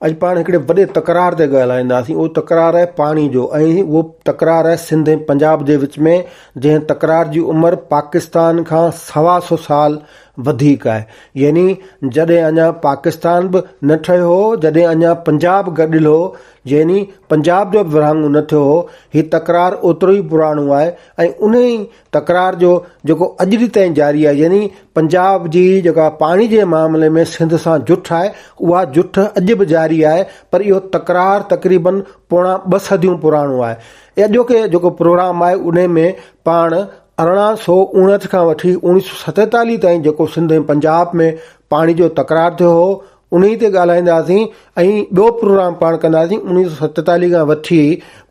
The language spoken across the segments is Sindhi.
اڄ پاڻ هڪڙي وڏي تڪرار تي ڳالهائينداسين اهو تڪرار آهي پاڻي جو ۽ اهو تڪرار آهي سنڌ ۽ پنجاب جي وچ ۾ جنهن تڪرار جي عمر پاڪستان کان سوا سو سال وڌيڪ آهي يعني جڏهن اڃا پاڪستان به نه ٺهيو هو جڏهن اڃا پنجاب گڏيل هو يعني پنجاب جو به ورهاڱو نه ٿيو هو هي تڪرار اوترو ئي پراڻو آهي ۽ ان ئي تڪرار جو جيڪو اڄ ڏينهن تائين جاري آهي يعني پنجاب جي جيڪا پاڻي جي معاملي ۾ سنڌ سان جٺ آهي اها جٺ اڄ به جاري آهي پر اهو تڪرار تقريبن پوڻا ٻه صديون پراڻو آهي اڄوڪي جيڪو پروگرام آهي ان ۾ پاڻ 1859 کان وٺي 1947 تائين جيڪو سنڌ ۽ پنجاب ۾ پاڻي جو تڪرار ٿيو هو انهي تي ڳالهائينداسين ۽ ٻيو پروگرام پاڻ ڪنداسين 1947 کان وٺي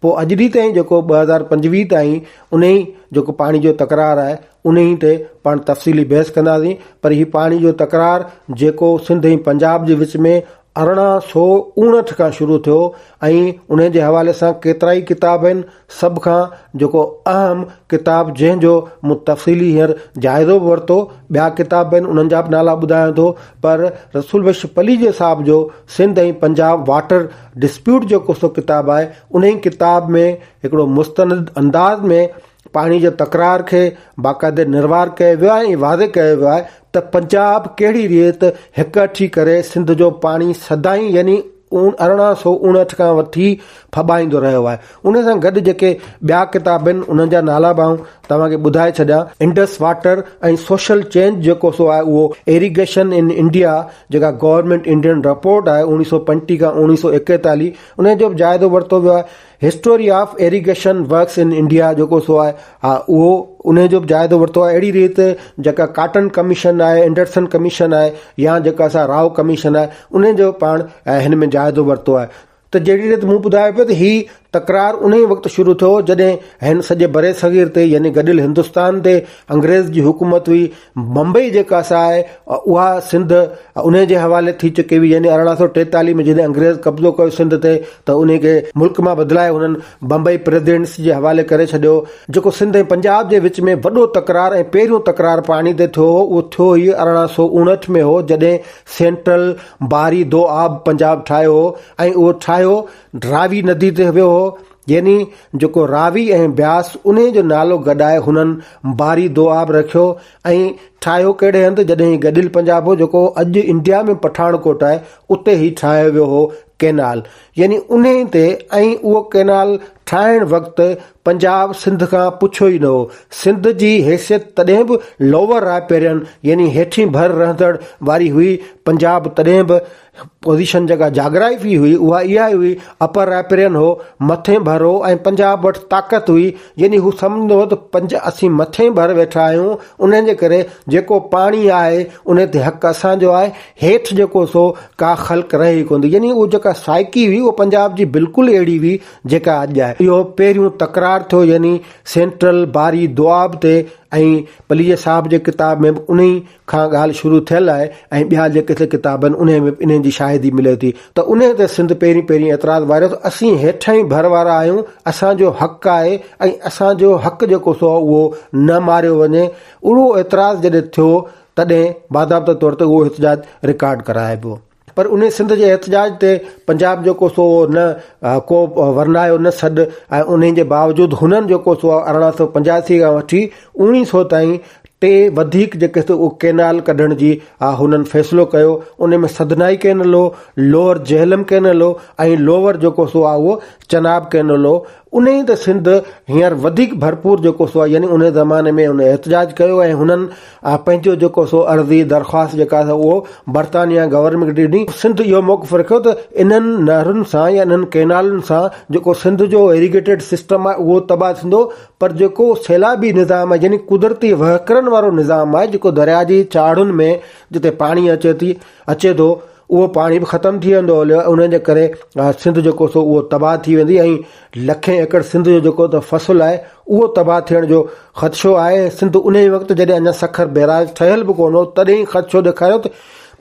پوء اڄ ڏينهن تائين جيڪو 2025 تائين انهي جيڪو پاڻي جو تڪرار آهي انهي تي پاڻ تفصيلي بحث ڪنداسين پر هي پاڻي جو تڪرار جيڪو سنڌ ۽ پنجاب جي وچ ۾ 1859 کان شروع ٿيو ۽ انهي جي حوالي سان ڪيترائي ڪتاب آهن سڀ کان جيڪو اهم ڪتاب جنهن جو مون تفصيلي هينئر جائزو به ورتو ٻيا ڪتاب به آهن انهن جا به نالا ٻڌايان ٿو پر رسول بخش پليجي صاحب جو سنڌ ۽ پنجاب واٽر ڊسپيوٽ جيڪو سو ڪتاب آهي انهي ڪتاب ۾ هڪڙو مستند انداز ۾ پاڻي جي تڪرار کي باقاعدي نروار ڪيو ويو آهي ۽ واضح ڪيو ويو آهي ته پنجاب ڪهڙي ريت هڪ اٺي ڪري سنڌ جو پاڻي سدائين يعني 1859 کان وٺي ڦٻائيندو رهيو آهي. ان سان گڏ جيڪي ٻيا ڪتاب آهن انهن جا نالا به آئون توهان کي ٻڌائي ڇڏيان. انڊس واٽر ۽ سوشل چينج جيڪو سو آهي اهو ايريگيشن ان انڊيا جيڪا گورنمينٽ انڊين رپورٽ آهي 1935 کان 1941 ان جو به جائزو ورتو ويو آهي. History of irrigation works in India جيڪو سو آهي اهو ان جو به جائزو ورتو آهي اهڙي ريت جيڪا ڪاٽن ڪميشن آهي اينڊرسن ڪميشن آهي يا جيڪا سا رائو ڪميشن آهي ان جو پاڻ هن ۾ جائزو ورتو آهي ته جهڙي ريت مون ٻڌايو پيو ته هي تڪرار ان ئي وقت شروع ٿيو جڏهن هن سڄي بر صغير تي يعني گڏيل هندستان تي انگريز جي حڪومت هئي بمبئي جيڪا سا آهي اها سنڌ انهي جي حوالي ٿي چڪي هئي يعني 1843 ۾ جڏهن انگريز قبضو ڪيو سنڌ تي ته انهي کي ملڪ مان بدلائي هنن بمبئي پريزيڊنسي جي حوالي ڪري ڇڏيو. جيڪو سنڌ ۽ پنجاب جي وچ ۾ وڏو تڪرار ۽ پهريون تڪرار پاڻي تي ٿيو هو اهو ٿيو ئي 1859 ۾ هو جڏهن سينٽرل باري دو آب پنجاب ٺاهيو هو ۽ اهو ٺاهيو راوي ندي تي ويو هو يعني جيڪو راوي ۽ بياس انهي جو نالو گڏائي هنن باري دوآب رکيو ۽ ٺاهيو ڪهڙي هنڌ جڏهن هي گڏيل پنجاب هو جيڪو اڄ انڊيا ۾ پٺاڻ ڪوٽ آهي اتي هي ٺاهيو ويو هو ڪينال يعني انهي تي ۽ اهو ڪينال ٺاهڻ وقت پنجاب سنڌ کان پڇيو ئي نه هو سنڌ جي حيثيت تڏهن به لوور رائپيرين يعني هيٺين ڀر رهندڙ واري هئي پنجاب تڏهن به پوزيشن جيڪا جاگرافي هئي اها اها ئي هئي اپر رائپرين هو مٿين ڀر هو ۽ پنجاب وٽ طاقت هئي يعني هو سمجهندو هو ته پنج اسين مٿين ڀر ويٺا آهيون ان جي ڪري جيڪو پاڻي آهي ان تي حق اسان جو آهي هيٺ جيڪو سو ڪا خلق رهي ئي ڪونه ٿي يعني اهو جيڪا سائيڪي هئي اهو پنجاب جي بلڪل اهڙي هئي جيڪا اڄ آهي اهو پهريون تڪرار ٿيو يعني سينٽرل باري دوآب تي ۽ پليجي صاحب جي ڪتاب ۾ به انهي کان ڳالهه شروع ٿيل آهي ۽ ٻيا جيڪي ڪٿي ڪتاب آهن انهي ۾ به انهن جي شاهدي ملي ٿي ته انهي تي سنڌ پهرين پهرين اعتراض واريو ته اسين هيٺئين ڀر وارا آهيون اسان جو حق آهي ۽ اسان جو حق جيڪو سو اهو نه ماريو وڃي اهو اعتراض جڏهن ٿيو تڏهن باضابطه طور تي اهو احتجاج رڪارڊ ڪرائبو. پر انهي سنڌ جي احتجاج تي پنجاب جيڪو سو نه ڪو ورنايو نه سڏ ۽ انهي جي باوجود هنن جيڪو سو 1885 کان وٺي 1900 تائين ٽي وڌيڪ جيڪي سو اهو ڪينال ڪڍڻ جي هنن فيصلو ڪيو ان ۾ سدنائي ڪينل هو لوئر جهلم ڪينل هو ۽ لوئر جيڪو سو اهو چناب ڪينل هو انهي تي سنڌ هينئر وڌيڪ ڀرپور جيڪو سو يعني انهي زماني ۾ ان احتجاج ڪيو ۽ هنن پنهنجو جيڪو سو عرضي درخواست جيڪا سا اهو برطانيا گورنمينٽ کي ڏني. سنڌ اهو موقف رکيو ته انهن نهرن سان يا انهن ڪئنالن سان جيڪو سنڌ جو ايريگيٽيڊ سسٽم آهي اهو تباهه ٿيندو پر جيڪو سيلابي نظام آهي يعني قدرتي وهڪرن وارو نظام آهي جيڪو درياء جي چاڙهن ۾ جتي پاڻي اچي ٿي اچي ٿو اهو پاڻي به ختم ٿي ويندو هليو ان جي ڪري سنڌ جيڪو سو اهو تباهه ٿي ويندي ۽ لکين ايڪڙ سنڌ جو جيڪو ته فصل آهي اهو تباهه ٿيڻ جو خدشو آهي ۽ سنڌ ان وقت جڏهن اڃا سکر بئراج ٺهيل به ڪونه هو تڏهن خدشو ڏيکاريو ته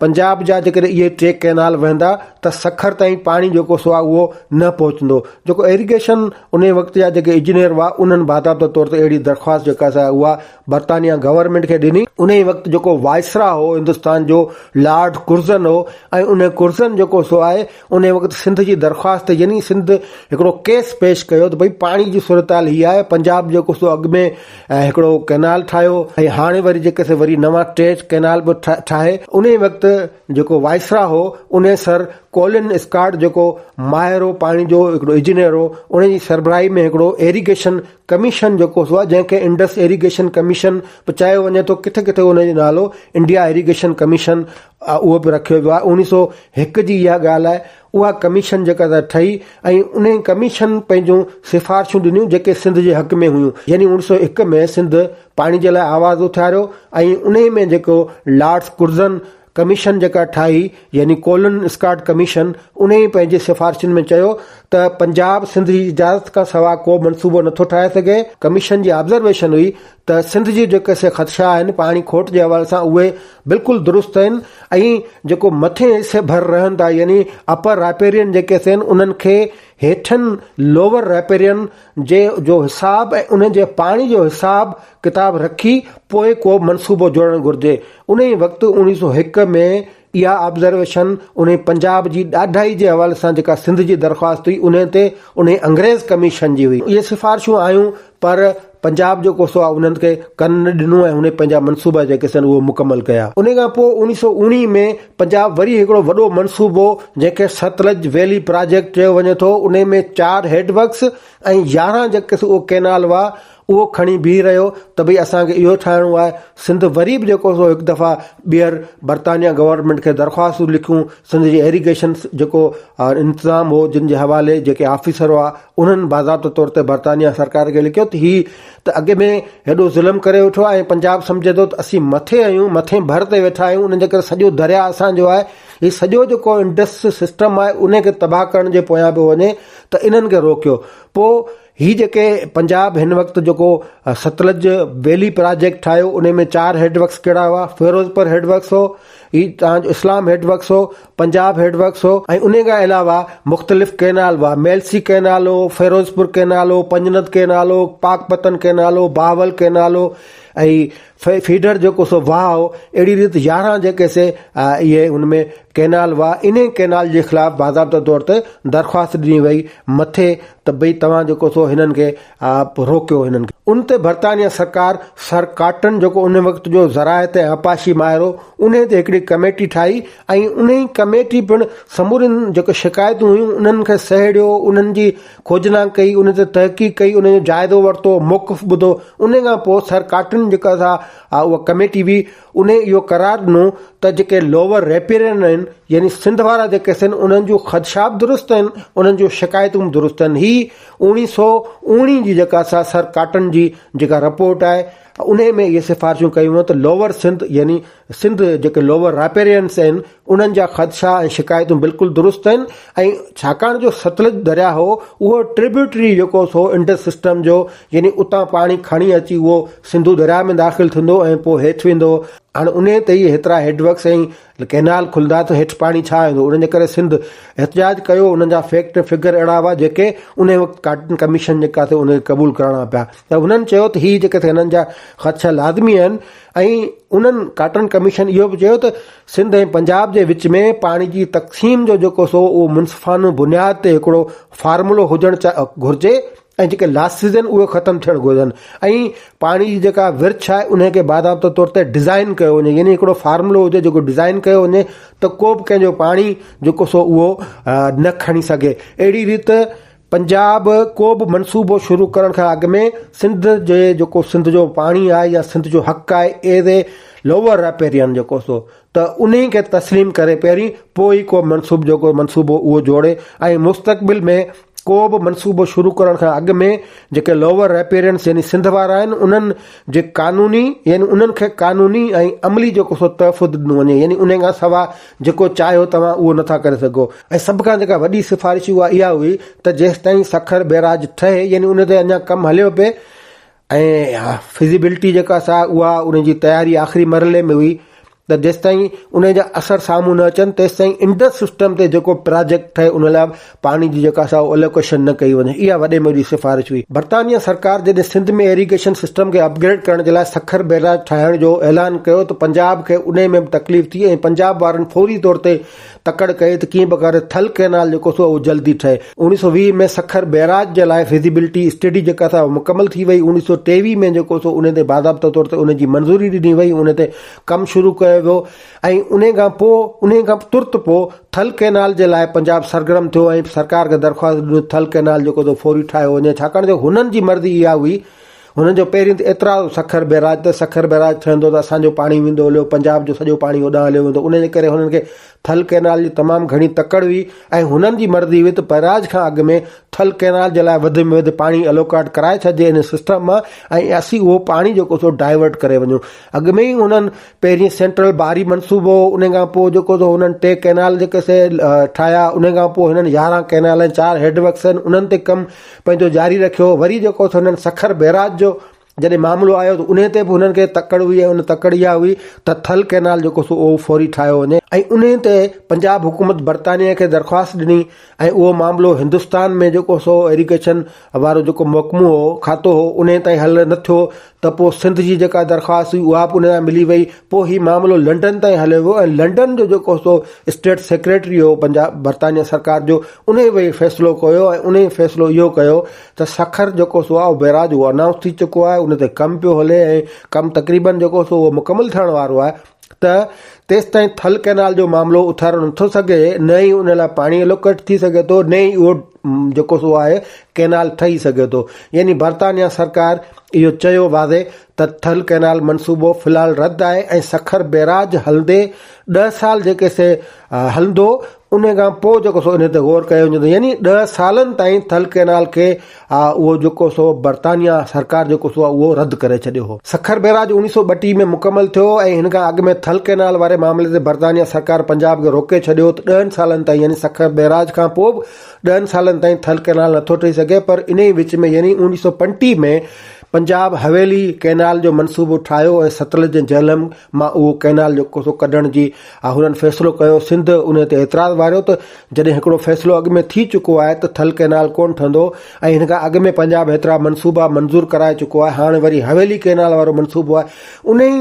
پنجاب جا جيڪڏهن اهي ٽي ڪئنال وهندا ته سکر تائين پاڻي جيڪو سو آهي اهو نه پهچندو. جيڪو ايريگيشن انهي وقت جا جيڪي انجنيئر هئا انهن باضابطه طور تي اهڙي درخواست جيڪا سا اها برطانيا گورنمينٽ کي ڏني. انهي وقت جيڪو وائسرا هو هندستان جو لارڊ ڪرزن هو ۽ انهي ڪرزن جيڪو سو آهي انهي وقت سنڌ جي درخواست يعني سنڌ هڪڙو ڪيس پيش ڪيو ته ڀئي پاڻي جي صورتحال هي آهي پنجاب جيڪو سو اڳ ۾ هڪڙو ڪئنال ٺاهيو ۽ هاڻي وري جيڪي سي وري نوان ٽي ڪئنال به ٺاهي انهي وقت جيڪو وائسرا هو انهي سر ڪولن اسڪاٽ جيڪو ماهر هو پاڻي جو هڪڙو انجنيئر هو انهي جي سربراهي ۾ هڪڙو ايريگيشن ڪميشن جيڪو سو آهي جنهن کي انڊس ايريگيشن ڪميشن به چيو وڃي ٿو ڪٿي ڪٿي ان جو نالو انڊيا ايريگيشن ڪميشن اهو به رکيو ويو آهي 1901 جي اها ڳالهه آهي اها ڪميشن جيڪا سا ٺهي ۽ انهي ڪميشن پنهنجون سفارشون ڏنيون جيڪي سنڌ جي حق ۾ هيون يعني 1901 ۾ سنڌ پاڻي جي لاء آواز اٿاريو ۽ انهي ۾ جيڪو لارڊس ڪرزن ڪميشن جيڪا ٺاهي يعني ڪولن اسڪاٽ ڪميشن انهي پنهنجي سفارشن ۾ چيو ته پنجاب سنڌ جي اجازت کان سواء ڪو منصوبو نٿو ٺاهي سگهي ڪميشن جي آبزرويشن هئي ته سنڌ جي جيڪي سي خدشا آهن پاڻي کوٽ جي حوالي سان اهي بلڪل درست آهن ۽ جيڪو مٿين حصي ڀر رهن ٿا يعني اپر رائپيرين جيڪي سي آهن انهن کي هيٺن لوور رائپيرين جي جو حساب ۽ انهن جي پاڻي جو حساب ڪتاب رکي پوء ڪو منصوبو جوڙڻ گهرجي انهي وقت 1901 ۾ اها آبزرويشن انهي پنجاب جي ڏاڍائي جي حوالي سان جيڪا سنڌ جي درخواست هئي انهي تي انهي انگريز ڪميشن جي هئي اهي سفارشون آيون پر پنجاب جيڪو سو آهي انهن کي ڪن نه ڏنو ۽ انهي پنهنجا منصوبا جيڪي سن اهو مڪمل ڪيا. انهي کان پوء 1919 ۾ پنجاب وري هڪڙو وڏو منصوبو جنهن کي ستلج ويلي پراجيڪٽ چيو وڃي ٿو انهي ۾ چار هيڊ ورڪس ۽ 11 جيڪي سو اهو ڪينال هئا اهو کڻي بيهي رهيو ته ڀئي اسان کي اهو ٺاهڻو آهي. سنڌ وري به جيڪو سو هڪ دفعا ٻيهر برطانيا گورنمينٽ کي درخواستون لکيون سنڌ جي ايريگيشن جيڪو انتظام هو جن جي حوالي جيڪي آفيسر هئا انهن باضابطه طور تي برطانيا سرڪار کي لکيو ته هي ته اڳ ۾ هيڏو ظلم ڪري ويٺو آهي ۽ پنجاب سمجهي ٿو ته اسين مٿي آهيون مٿين ڀر تي ويٺا آهيون ان جي ڪري سڄو درياء اسان جو آهي هي سڄو جيڪو انڊس سسٽم آهي ان کي تباهه ڪرڻ جي پويان پيو وڃي ته انهن کي روڪيو پوء هي جيڪي پنجاب هن وقت جيڪو ستلج ويلي پراجيڪٽ ٺاهيو ان ۾ چار هيڊ ورڪس ڪهڙا هئا فيروزپور هيڊ ورڪس هو هي تان جو اسلام هيڊ ورڪس هو پنجاب هيڊ ورڪس هو ۽ ان کان علاوه مختلف ڪئنال هئا ميلسي ڪئنال هو فيروزپور ڪئنال هو پنجند ڪئنال هو پاڪ پتن ڪئنال هو بهاول ڪئنال هو ۽ فيڊر جيڪو سو واهه هو اهڙي ريت 11 جيڪي سي اهي ان ۾ ڪئنال هئا انهي ڪئنال جي خلاف باضابطه طور تي درخواست ڏني وئي مٿي ته ڀئي توهان جيڪو سو هنن کي روڪيو هنن کي. ان تي برطانيه سرڪار سر ڪاٽن جيڪو ان وقت جو زراعت ۽ آبپاشي ماهر هو انهي تي هڪڙي ڪميٽي ٺاهي ۽ انهي ڪميٽي پڻ سمورين جيڪي شڪايتون هيون انهن کي سهيڙيو انهن جي کوجنا ڪئي انهن تي تحقيق ڪئي انهن جو جائزو ورتو موقف ٻڌو انهي کان پوء سر ڪاٽن جيڪا سا اها ڪميٽي هئي انهي اهو قرار ڏنو ته جيڪي لوور ريپيرين آهن يعني سنڌ وارا جيڪي سن انهن جون خدشا به درست آهن انهن جون شڪايتون به درست آهن هي اوڻيهه سو اوڻيهه جي جيڪا سا سر ڪاٽن جي جيڪا رپورٽ آهي انهي ۾ اهي سفارشون ڪيون ويون ته لوور سنڌ يعني سنڌ جيڪي لوور رائپيرينس آهن انهن جا خدشا ۽ شڪايتون بلڪل درست آهن ۽ ڇاڪاڻ جو ستلج درياء هو اهو ٽربيوٽري جيڪو سو انڊس سسٽم جو يعني اتان پاڻي کڻي اچي اهو سنڌو درياء ۾ داخل ٿيندو ۽ پوء هيٺ ويندو. هاڻي انهيء تي ئي هيترا هيڊ ورڪس ۽ ڪئنال کلندا ته هيٺ پاڻي ڇا ايندو؟ ان جي ڪري سنڌ احتجاج ڪيو. انهن جا فيڪٽ فگر اهڙا هئا جيڪي انهيء وقت ڪاٽن ڪميشن جيڪا ٿي ان کي قبول ڪرڻا پيا ته هنن چيو ته هي جيڪي هنن جا خدشا لازمي آهن ۽ انهن ڪاٽن ڪميشن اهو به چيو ته سنڌ ۽ پنجاب جي وچ ۾ پاڻي جي تقسيم جو جيڪو سو اهو منصفانه بنياد تي هڪڙو فارمولو هجڻ گهرجي ۽ جيڪي لاسز آهن اهي ختم ٿيڻ گهرجن ۽ پاڻي جي جيڪا ورڇ آهي ان کي باضابطه طور تي ڊزائن ڪيو وڃي يعني هڪڙو فارمولو هجي جيڪو ڊزائن ڪيو وڃي ته ڪو به ڪنهن جو پاڻي جيڪو سو اهو نه کڻي سگهي اهڙي ريت پنجاب ڪو به منصوبو شروع ڪرڻ کان اڳ ۾ سنڌ جي جيڪو سنڌ جو پاڻي آهي يا سنڌ جو حق آهي ايز اي لوور ريپيرين جيڪو سو ته انهي کي تسليم ڪري پهرين پوء ئي ڪو منصوب جيڪو منصوبو اهو جوڙي ۽ مستقبل ۾ ڪو به منصوبو شروع ڪرڻ کان اڳ ۾ جيڪي لوور ريپيرينس يعني سنڌ وارا آهن انهن جي قانوني يعني انهن کي قانوني ۽ عملي جيڪو سو تحفظ ڏنو وڃي يعني انهي کان سوا جيڪو چاهيو توهان اهو نٿا ڪري سگهو ۽ سڀ کان جيڪا وڏي سفارش اها اها هئي ته جيستائين سکر بئراج ٺهي يعني ان تي اڃا ڪم هليو پئي ۽ فزيبلٽي جيڪا سا اها ان جي تياري آخري مرحلي ۾ هئي. ته جيستائين ان جا اثر سامهون نه اچن تيستائين انڊس سسٽم تي جيڪو پراجيڪٽ ٺهي ان لاء پاڻي جي جيڪا سا الوڪيشن نه ڪئي وڃي اها وڏي ۾ وڏي سفارش هئي. برطانيه سرڪار جڏهن سنڌ ۾ ايريگيشن سسٽم کي اپگريڊ ڪرڻ جي لاء سکر بئراج ٺاهڻ جو اعلان ڪيو ته پنجاب کي انهي ۾ به تڪليف ٿي ۽ پنجاب وارن فوري طور تي تڪڙ ڪئي ته ڪيئن به ڪري ٿل ڪئنال جيڪو سو اهو جلدي ٺهي. 1920 ۾ سکر بئراج جي لاء فزيبلٽي اسٽڊي جيڪا سا مڪمل ٿي وئي. 1923 ۾ جيڪو سو انهي تي باضابطه طور تي ان جي منظوري ڏني وئي انهي تي ڪم شروع ڪيو ويو ۽ انهي کان پوء انهي کان ترت پوء ٿل ڪئنال جي لاء پنجاب سرگرم ٿيو ۽ سرڪار کي درخواست ڏني ٿل ڪئنال جيڪو سو فوري ٺاهيو وڃي ڇاڪاڻ جو هنن جي مرضي اها هئي هنن جو پهرين ته اعتراض هو سکر بئراج تي سکر بئراج ٺهندو ته اسان جو پاڻي ويندو هليو پنجاب جو سڄو پاڻي هوڏانهن هليو ويندو انهي جي ڪري هنن کي ٿل ڪئنال جي تمام گهڻي تڪڙ هئي ۽ هنن جي مرضي هئي ته بئراج کان اڳ ۾ ٿل ڪئنال جي لاء وڌ ۾ وڌ پاڻي الوڪاٽ ڪرائي ڇڏجي ان سسٽم مان ۽ اسين اهو پاڻي جيڪو سو ڊائيورٽ ڪري وڃون اڳ ۾ ئي هنن پهرين سينٽرل باري منصوبو ان کان پوء جيڪو سو هنن ٽي ڪئنال جيڪي سي ٺاهيا ان کان پوء هنن 11 ڪئنال ۽ 4 هيڊ ورڪس آهن انهن تي ڪم پنهنجو جاري رکيو وري جيڪو سو هنن سکر بئراج جو جڏهن معاملو آيو ته انهي تي به هنن کي تڪڙ هئي ۽ ان تڪڙ اها هئي ته ٿل ڪئنال جيڪو سو اهو فوري ٺاهيو وڃي ۽ انهي تي پنجاب حڪومت برطانيه کي درخواست ڏني ۽ اهو معاملو هندستان ۾ جيڪو سو ايريگيشن وارو جيڪو محڪمو هو کاتو هو انهي تائين حل نه ٿيو ته پوء سنڌ جي جيڪا درخواست هئي اها به ان سان ملي وئي پوء هي معاملو لنڊن تائين هليو ويو ۽ لنڊن جو جيڪو سو اسٽيٽ سيڪريٽري هو پنجاب برطانيه سرڪار جو انهي وئي فيصلو ڪيو ۽ انهي فيصلو اهو ڪيو ته سکر جيڪو سو آهي بئراج اهو انائونس ٿي چڪو آهي ان تي ڪم پيو هلي ۽ ڪم تقريبن جيڪو سو اهو مڪمل ٿيڻ وارو آهي ته تيستائين ٿل ڪئنال جو معاملو اٿاريو نٿو سگهي نه ئي ان لاء پاڻي الوڪيٽ ٿي سگهي ٿو نه ئي اهو جيڪو سو آهي ڪئنال ٺهي سگهي ٿو يعني برطانيا سرڪار اهو چيو واضح ته ٿل ڪئنال منصوبو في الحال رد آهي ۽ سکر بئراج هلندي 10 سال جيڪي سي هلندو ان کان پوء جيڪو سو ان تي غور ڪيو وڃي ٿو يعني 10 سالن تائين ٿل ڪئنال کي اهو جيڪو سو برطانيا سرڪار جيڪو سو اهو رد ڪري ڇڏيو هو. سکر بئراج 1932 ۾ مڪمل ٿيو ۽ هن کان اڳ ۾ ٿل ڪئنال واري معاملي تي برطانيا سرڪار پنجاب کي روڪي ڇڏيو ته ڏهن سالن تائين يعني سکر بئراج کان پوء به ڏهن سالن تائين ٿل ڪئنال نٿو ٺهي سگهي پر انهي وچ ۾ يعني 1935 ۾ پنجاب حويلي ڪئنال جو منصوبو ٺاهيو ۽ ستلج ۽ جهلم مان اهو ڪئنال جيڪو سو ڪڍڻ جي هنن فيصلو ڪيو، سنڌ انهي تي اعتراض واريو ته جڏهن هڪڙو فيصلو اڳ ۾ ٿي چڪو آهي ته ٿل ڪئنال ڪونه ٺهندو ۽ هن کان اڳ ۾ پنجاب هيترا منصوبا منظور ڪرائي چڪو آهي هاڻ وري حويلي ڪئنال وارو منصوبو آهي انهي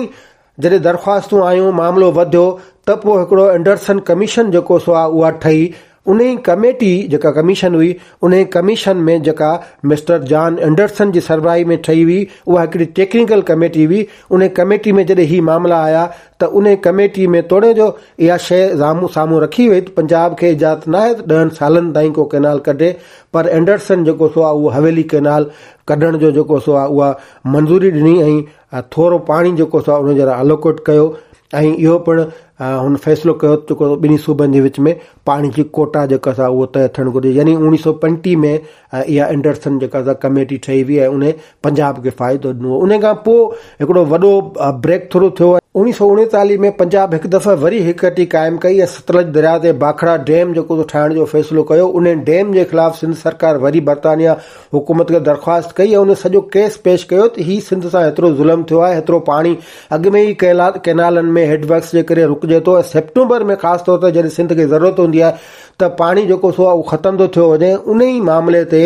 جڏهن درخواستون آيون معاملو وڌيو ته پوء هڪڙو اينڊرسن ڪميشن جيڪو سو آهي اها ٺهي انهي ڪميٽي جيڪا ڪميشن هئي انهي ڪميشن ۾ جيڪا مسٽر جان اينڊرسن جي سربراهي ۾ ٺهي هئي اها هڪڙي ٽيڪنيڪل ڪميٽي هئي انهي ڪميٽي ۾ جڏهن هي معاملا آيا ته انهي ڪميٽي ۾ توڙي جو اها شيء سامهون رکي وئي ته پنجاب کي اجازت ناهي ته ڏهن سالن تائين ڪو ڪئنال ڪڍي پر اينڊرسن جيڪو سو آهي اهو حويلي ڪئنال ڪڍڻ جو جيڪو سو آهي اها منظوري ڏني ۽ ٿورو پاڻي جيڪو سو آهي ان جي لاء الوڪيٽ ڪيو ۽ اهو پڻ هن فيصلو ڪيو ته جيڪو ٻنهي صوبن جي وچ ۾ پاڻي جي ڪوٽا جيڪا سا اهو طئي ٿيڻ گهرجي يعني 1935 ۾ اها اينڊرسن جيڪا سا ڪميٽي ٺهي هئي ۽ ان پنجاب کي فائدو ڏنو هو ان کان پوء هڪڙو وڏو بريڪ ٿرو ٿيو 1939 ۾ پنجاب هڪ دفعه وري هڪ اٽي قائم ڪئي ۽ ستلج درياء تي باکڙا ڊيم جيڪو سو ٺاهڻ جو فيصلو ڪيو ان ڊيم جي خلاف سنڌ سرڪار وري برطانيا حڪومت کي درخواست ڪئي ۽ ان سڄو ڪيس پيش ڪيو ته هي سنڌ سان هيترو ظلم ٿيو آهي هيترو پاڻي اڳ ۾ ئي ڪئنالن ۾ هيڊ ورڪس جي ڪري رڪجي ٿو ۽ سيپٽمبر ۾ خاص طور تي جڏهن سنڌ کي ضرورت هوندي آهي ته پاڻي جيڪو سو اهو ختم ٿو ٿيو وڃي ان ئي معاملي تي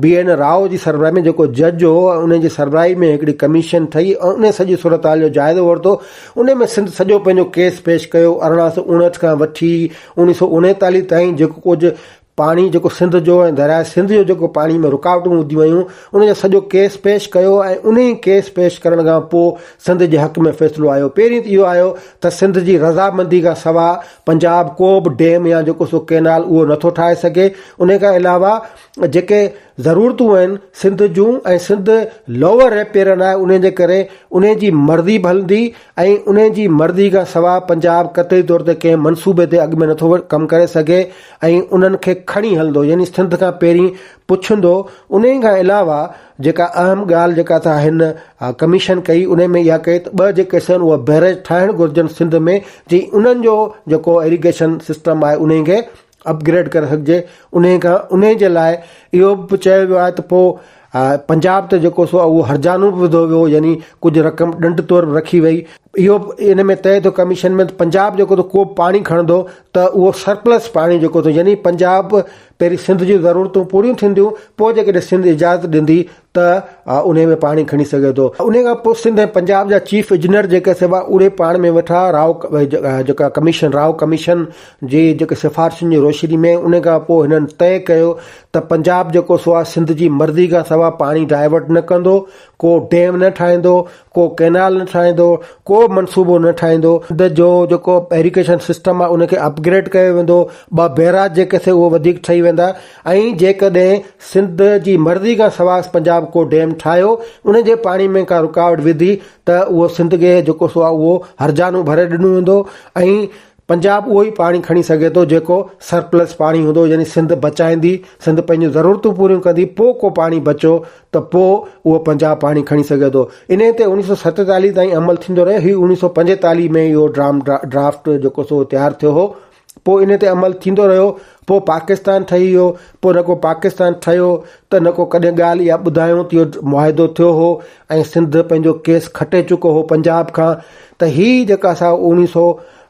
بي اين راء جي سربراهي ۾ جيڪو جج هو ان جي سربراهي ۾ هڪڙي ڪميشن ٺهي ۽ ان سڄي صورتحال جو جائزو ورتو ان ۾ سنڌ سڄو پنهنجو ڪيس پيش ڪيو 1859 کان وٺي 1939 تائين جيڪو ڪجهه پاڻي جيڪو سنڌ جو ۽ درياء سنڌ جو جيڪو پاڻي ۾ رڪاوٽون وڌيون ويون ان جو سڄو ڪيس پيش ڪيو ۽ انهي ڪيس پيش ڪرڻ کان پوء سنڌ جي حق ۾ فيصلو آيو پهرين ته اهو آيو ته سنڌ جي رضامندي کان سواء پنجاب ڪو به ڊيم يا جيڪو سو ڪينال اهو نٿو ٺاهي سگهي ان کان علاوه جيڪي ضرورتون آهن سنڌ جون ۽ سنڌ لوور ريپيرن آهي ان جي ڪري ان جي مرضي به هلندي ۽ ان جي مرضي کان سواء پنجاب قطعي طور تي ڪنهن منصوبي تي اڳ ۾ نٿو ڪم ڪري سگهي ۽ انهن کي کڻي هلندو يعني سنڌ کان پهرين پڇندو انهي کان علاوه جيڪا اهم ڳالهه جيڪا ٿا هن ڪميشن ڪئي انهي ۾ اها ڪئي ته ٻه جيڪي سن اهي بئريج ٺاهڻ گهرجن سنڌ ۾ جي انهن جو جيڪو ايريگيشن سسٽم آهي انهي کي اپگريڊ ڪري سگهجي انهي کان انهي جي لاء اهو به چيو ويو آهي ته پوء پنجاب تي جيڪو سو اهو هرجانو به وڌو ويو يعني ڪجهه رقم ڏنڊ طور به رکي وئي. اهو ان ۾ طئي ٿيو ڪميشن ۾ ته پنجاب جيڪو ته ڪو پاڻي کڻندو ته اهو سرپلس پاڻي جيڪو ٿو يعني پنجاب پهرين سنڌ جون ضرورتون پوريون ٿينديون پوء جيڪڏهن سنڌ اجازت ڏيندي ته انهي ۾ پاڻي کڻي سگهي ٿو. انهي کان پوء سنڌ ۽ پنجاب جا چيف انجنيئر جيڪي سي اهي پاڻ ۾ ويٺا رائو جيڪا ڪميشن رائو ڪميشن جي جيڪي سفارشن جي روشني ۾ انهي کان پوء هنن طئي ڪيو ته پنجاب جيڪو سو آهي سنڌ جي مرضي کان سوا پاڻي ڊائيورٽ نه ڪندو ڪو ڊيم نه ٺاهيندو ڪو ڪئنال نه ٺاهيندو، ڪو منصوبو نه ٺاهيندو، سنڌ جو جيڪو ايريگيشن سسٽم آهي ان کي اپگريڊ ڪيو ويندو، ٻه بئراج جيڪي سي اهي وڌيڪ ٺهي ويندا ۽ جيڪڏهن سنڌ جي مرضي کان سواء پنجاب ڪو ڊيم ٺاهيو ان جي پاڻي ۾ ڪا رڪاوٽ وڌي ته اهو سنڌ کي جيڪو سو آهي اهو هرجانو ڀري ڏنو ويندو ۽ پنجاب اهو ئي پاڻي کڻي سگهي ٿو جيڪو سرپلس پاڻي هوندو يعني سنڌ بچائيندي، سنڌ پنهنجون ضرورتون پوريون ڪندي پوء ڪو پاڻي بچيو ته پوء اهو پنجاب پاڻي کڻي سگهي ٿو. انهيء تي اوڻيهه سو ستيتاليهه تائين عمل ٿيندو رهيو. هي اوڻيهه سو پنجيتاليهه ۾ اهو ڊرام ڊرافٽ جيڪو سو تيار ٿيو هو. پوء انهيء تي عمل ٿيندو رهيو. پوء پاڪستان ٺهي ويو. پوء نه ڪو پاڪستان ٺهيو ته نه ڪو ڪڏهن ڳالهه اها ٻڌايون ته اهو معاهدو ٿيو هو ۽ سنڌ پنهنجو ڪيس کٽي چڪو هو پنجاب کان ته هي جيڪا سا اوڻيهه سو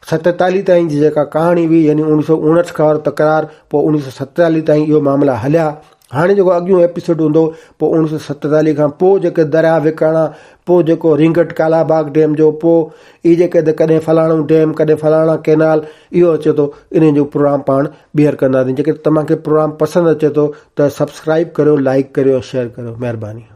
ستيتاليهه تائين جي جيڪا ڪهاڻي هئي يعني اوڻيهه سو اوڻهٺ کان وارو تڪرار پوء اوڻيهه سو ستيتاليهه تائين اهو معاملا هليا. هاڻي جيڪو اڳيون ايپيسوڊ هوندو پوء اوڻيهه سو ستيتاليهه کان پوء جيڪي درياء وڪاڻا پوء جيڪو رينگٽ ڪالا باغ ڊيم جو پوء اهي جيڪي ته ڪڏهن فلاڻو ڊيم ڪڏهن فلاڻا ڪينال اهو اچي ٿو انهي جو پروگرام پاڻ ٻيهر ڪنداسين جيڪڏهن توهان کي پروگرام پسند اچي ٿو ته سبسڪرائب ڪريو لائڪ ڪريو شيئر ڪريو مهرباني.